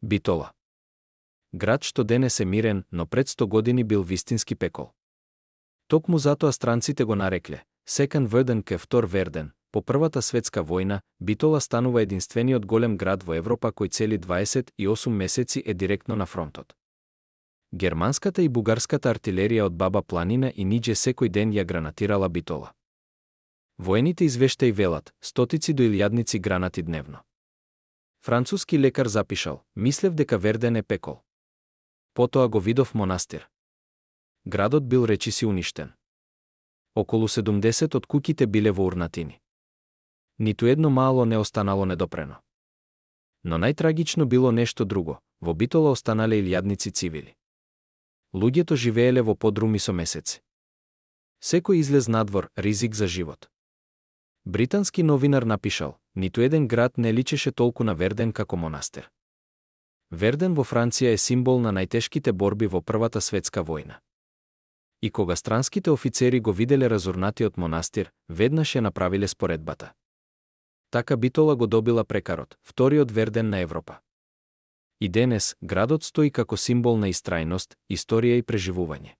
Битола. Град што денес е мирен, но пред 100 години бил вистински пекол. Токму затоа странците го нарекле Second Verden ке втор Верден. По Првата светска војна, Битола станува единствениот голем град во Европа кој цели 28 месеци е директно на фронтот. Германската и бугарската артилерија од Баба планина и ниđe секој ден ја гранатирала Битола. Воените извештаи велат, стотици до илјадници гранати дневно. Француски лекар запишал, мислев дека Верден е пекол. Потоа го видов монастир. Градот бил речиси уништен. Околу 70 од куќите биле во урнатини. Ниту едно мало не останало недопрено. Но најтрагично било нешто друго, во Битола останале илјадници цивили. Луѓето живееле во подруми со месеци. Секој излез надвор, ризик за живот. Британски новинар напишал, ниту еден град не личеше толку на Верден како монастир. Верден во Франција е символ на најтешките борби во Првата светска војна. И кога странските офицери го виделе разурнатиот монастир, веднаш ја направиле споредбата. Така Битола го добила прекарот, вториот Верден на Европа. И денес, градот стои како символ на истрајност, историја и преживување.